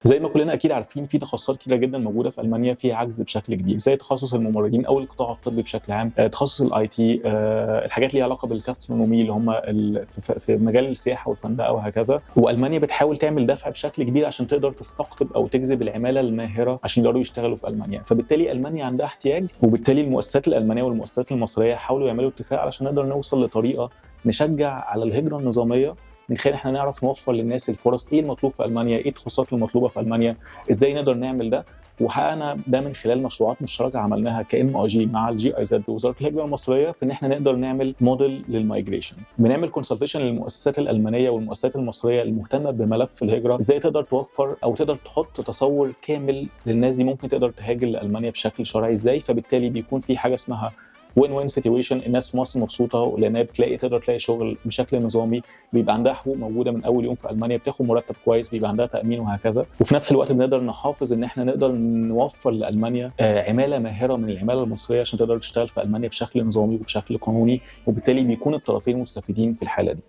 زي ما كلنا اكيد عارفين، في تخصصات كتيرة جدا موجودة في المانيا فيها عجز بشكل كبير، زي تخصص الممرضين او القطاع الطبي بشكل عام، تخصص ال IT، الحاجات اللي ليها علاقة بال Gastronomie اللي هم في مجال السياحة والفندقه وهكذا. والمانيا بتحاول تعمل دفع بشكل كبير عشان تقدر تستقطب او تجذب العمالة الماهره عشان يقدروا يشتغلوا في المانيا. فبالتالي المانيا عندها احتياج، وبالتالي المؤسسات الالمانية والمؤسسات المصرية حاولوا يعملوا اتفاق علشان نقدر نوصل لطريقه نشجع على الهجرة النظامية من خلال احنا نعرف نوفر للناس الفرص، ايه المطلوب في المانيا، ايه التخصصات المطلوبة في المانيا، ازاي نقدر نعمل ده. وحققنا ده من خلال مشروعات مشتركة عملناها ك MIG مع ال GIZ ووزارة الهجرة المصريه، في ان احنا نقدر نعمل model لل migration. بنعمل consultation للمؤسسات الالمانية والمؤسسات المصرية المهتمة بملف الهجره، ازاي تقدر توفر او تقدر تحط تصور كامل للناس دي ممكن تقدر تهاجر لالمانيا بشكل شرعي ازاي. فبالتالي بيكون في حاجة اسمها win win situation، الناس في مصر مبسوطة لانها بتلاقي تقدر تلاقي شغل بشكل نظامي، بيبقى عندها حقوق موجودة من اول يوم في المانيا، بتاخد مرتب كويس، بيبقى عندها تامين وهكذا. وفي نفس الوقت بنقدر نحافظ ان احنا نقدر نوفر لالمانيا عماله ماهره من العمالة المصرية عشان تقدر تشتغل في المانيا بشكل نظامي وبشكل قانوني، وبالتالي بيكون الطرفين مستفيدين في الحالة دي.